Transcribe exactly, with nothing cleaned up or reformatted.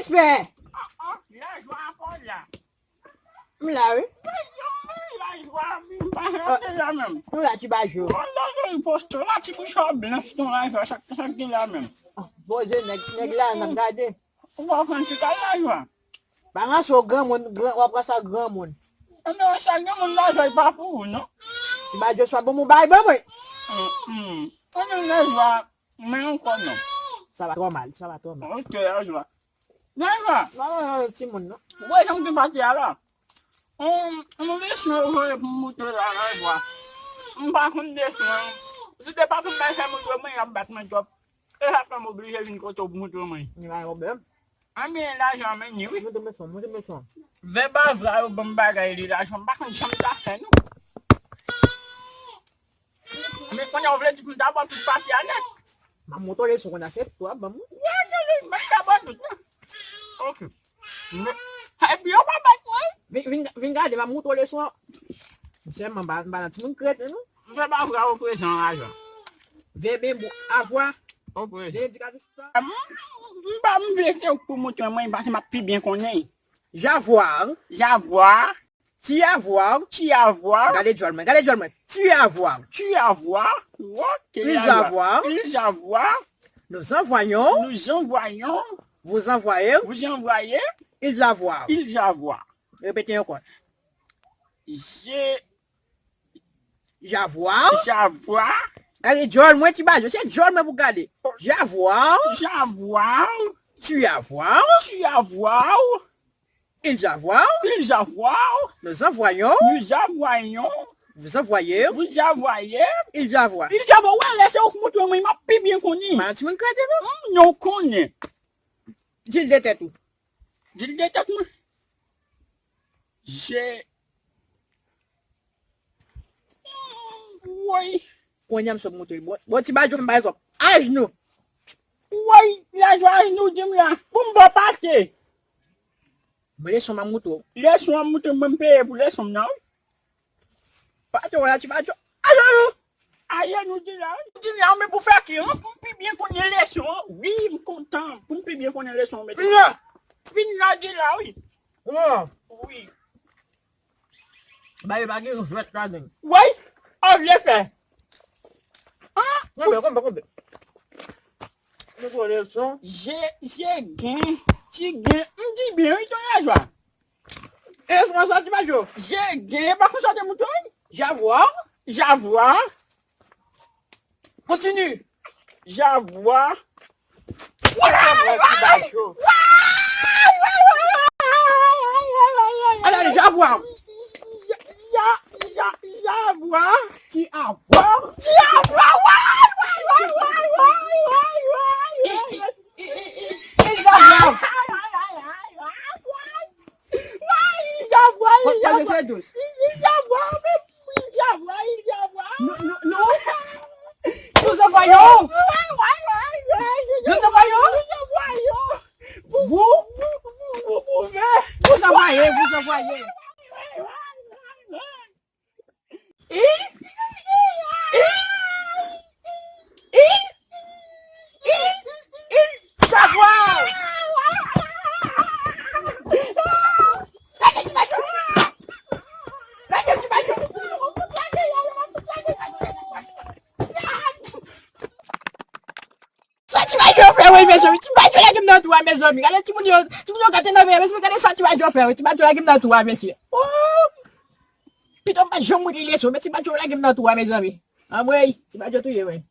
Respè. Ah, ah, Lajwa pa la. M la, wi. Lajwa, m pa la menm. M la, Ti Bajo. Mwen la, Lajwa, posto la, ti bouch blanch, non, Lajwa, sa, sa k gen la menm. Ah, poze nèg, nèg la, n ap gade. Ou pa pran ti kal Lajwa. Balanse w granmoun, gran, w ap pran sa granmoun. Enben, sa granmoun Lajwa, e pa pou ou, non. Ti Bajo, swa bon, m bay ban mwen. Hum, hum. Enben, Lajwa, men ankò non. Sa va twò mal, sa va twò mal. Ok, Lajwa. Lajwa. Non, non, non, timoun, non. Ou wè jan m te pati a la? On, on leson yo voye pou m moute la, Lajwa. M pa konn leson an. Si te pa pou m bay fè moute mwen, y ap bat mwen twòp. E sa fè m oblije vin kote w pou moute mwen. Ni pa yon pwoblèm. Anben, Lajwa, men ni wi. Moute m leson, moute m leson. Vèb avwa yo ban m bagay li, Lajwa, m pa konn jan m ta fè, non. Men kounye a, w vle di pou m ta ba w tout pati a nèt? M ap montre w leson kounye a, se tou ap ban m wi. Wi, wi, wi, m ap ta ba w tout, non. Ok. Men, epi yo pa bat mwen. Vin, vin, vin gade, m ap montre w leson an. M sèlman, m pa, m pa nan timoun kreten, non. Vèb avwa yo prezan, Lajwa. Vèb avwa. Yo prezan. Gen endikatif sa? M, m pa, m vle se ou k pou montre mwen, paske m ap pi byen konnen. J'avoir. J'avoir. Tu avoir. Tu avoir. Gade djòl mwen, gade djòl mwen. Tu avoir. Tu avoir. Ok, Ils avoir. Ils avoir. Nous envoyons. Nous envoyons. Vous envoyez. Vous envoyez. Ils avoir. Ils avoir. Repete ankò. Je. J'avoir. J'avoir. Gade djòl mwen, Ti Bajo, se djòl mwen pou gade. J'avoir. J'avoir. Tu avoir. Tu avoir. Ils avoir. Ils avoir. Nous envoyons. Nous envoyons. Vous envoyez. Vous envoyez. Ils avoir. Ils avoir. Wè, lè se ou k montre mwen, m ap pi byen konnen. M pa nan timoun kreten, non. Hmm, non, konnen. Di l de tèt ou. Di l de tèt mwen. Je. Woy. Kounye a m sot montre l. Bon, bon, Ti Bajo fè m bay twòp. Ajnou. Woy, Lajwa, ajnou, di m la. Pou m ba w pase. Mwen leson m ap montre w. Leson an montre mwen m peye pou leson m nan, wi. Pase w la, Ti Bajo. Ajnou. Aye, nou di la, wi. Di la, men pou fè ki, an, pou m pi byen konnen leson an. Wi, m kontan. Pou m pi byen konnen leson an, mete. Vin la. Vin la, di la, wi. Wi. Ba yo pa gen jwèt ladan. Wi. An vle fè. An. Konbe, konbe, konbe. Nou konnen leson. Je, je gen, ti gen. M di byen, wi, ton Lajwa. E, kòman sa, Ti Bajo? Je gen, pa konn sa te mouton. J'avoir. J'avoir. Continue. J'avoir. J'avoir, Ti Bajo. Allez, allez, j'avoir. Ya, ya, j'avoir. Tu avoir. Tu avoir. Waay, waay, waay, waay, waay, waay, waay, waay. Et, et, et, et, et, et j'avoir. Waay, j'avoir, Konn pale j'avoir. Se dous. J'avoir, men j'avoir, j'avoir. Nous, nous, nous, nous envoyons. Waay, waay, waay, waay. Nous envoyons. Nous envoyons. Vous, vous, vous, vous, vous, vous envoyez, vous envoyez. I, i, i, i, i, j'avoir. Sa Ti Bajo fè, wi, mezanmi. Ti Bajo lage m nan twou a, mezanmi. Gade timoun yo, timoun yo gate nan men, mezanmi, gade sa Ti Bajo fè, wi. Ti Bajo lage m nan twou a, mesye. Oh! Pito m pa t janm montre leson, men Ti Bajo lage m nan twou a, mezanmi. Anmwey, Ti Bajo touye mwen.